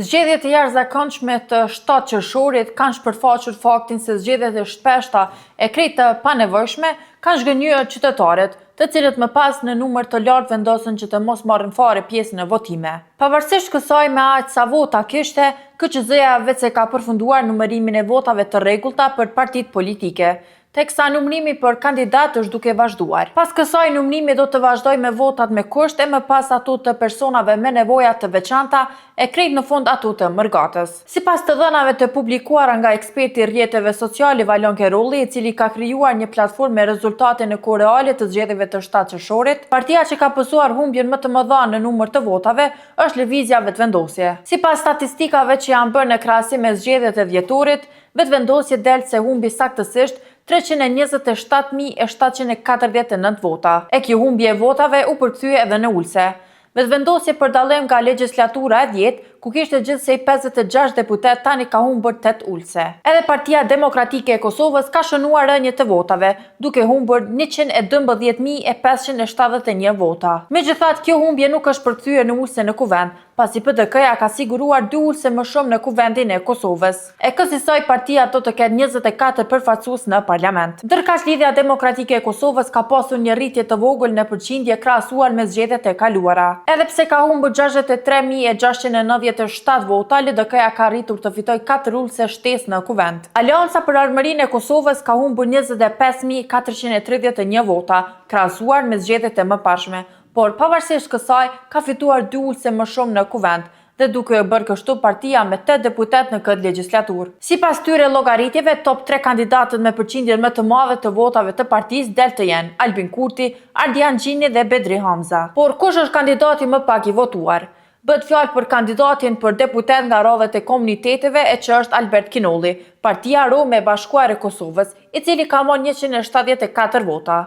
Zgjedhjet e jashtëzakonshme të 7 qershorit kanë shpërfaqur faktin se zgjedhjet e shpeshta e krejt të panevojshme kanë zhgënjyer qytetarët, të cilët më pas në numër të lartë vendosën që të mos marrin fare pjesë në votime. Pavarësisht kësaj me aq sa vota kishte, KQZ-ja veçse ka përfunduar numërimin e votave të rregullta për partitë politike, teksa numërimi për kandidatë është duke vazhduar. Pas kësaj numërimi do të vazhdojë me votat me kusht e më pas ato të personave me nevoja të veçanta e krejt në fund ato të mërgatës. Sipas të dhënave të publikuara nga eksperti i rrjeteve sociale Valon Kerolli, i cili ka krijuar një platformë me rezultate në kohë reale të zgjedhjeve të 7 qershorit, partia që ka pësuar humbjen më të mëdha në numër të votave është Lëvizja Vetëvendosje. Sipas statistikave që janë bërë në krahasim me zgjedhjet e dhjetorit, Vetëvendosje del se humbi saktësisht 327.749 vota. E kjo humbje e votave u përkthye edhe në ulëse. Vetëvendosje për dallim nga legjislatura e 10, ku kishte gjithsej 56 deputetë, tani ka humbur 8 ulëse. Edhe Partia Demokratike e Kosovës ka shënuar rënie të votave, duke humbur 112.571 vota. Megjithatë, kjo humbje nuk është përkthyer në ulëse në kuvend, pasi PDK-ja ka siguruar dy ulëse më shumë në kuvendin e Kosovës. E kësisoj partia do të ketë 24 përfaqësues në parlament. Ndërkaq Lidhja Demokratike e Kosovës ka pasur një rritje të vogël në përqindje krahasuar me zgjedhjet e kaluara. Edhe pse ka humbur 63.697 vota, LDK-ja ka arritur të fitojë 4 ulëse shtesë në kuvend. Aleanca për Ardhmërinë e Kosovës ka humbur 25.431 vota, krahasuar me zgjedhjet e mëparshme, por pavarësisht kësaj ka fituar dy ulëse më shumë në kuvend, dhe duke e bërë kështu partia me 8 deputetë në këtë legjislaturë. Sipas këtyre llogaritjeve, top 3 kandidatët me përqindjen më të madhe të votave të partisë del të jenë Albin Kurti, Ardian Gjini dhe Bedri Hamza. Por kush është kandidati më pak i votuar? Bëhet fjalë për kandidatin për deputet nga radhët e komuniteteve e që është Albert Kinolli, Partia Rome e Bashkuar e Kosovës, i cili ka marrë 174 vota.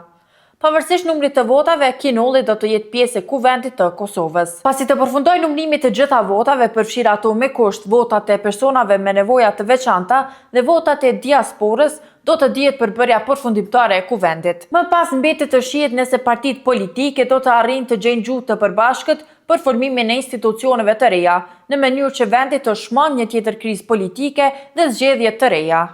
Pavarësisht numrit të votave, Kinolli do të jetë pjesë e Kuvendit të Kosovës. Pasi të përfundojë numërimi të gjitha votave, përfshirë ato me kusht, votat e personave me nevoja të veçanta dhe votat e diasporës, do të dihet përbërja përfundimtare e Kuvendit. Më pas mbetet të shihet nëse partitë politike do të arrijnë të gjejnë gjuhë të përbashkët për formimin e institucioneve të reja, në mënyrë që vendi të shmangë një tjetër krizë politike dhe zgjedhje të reja.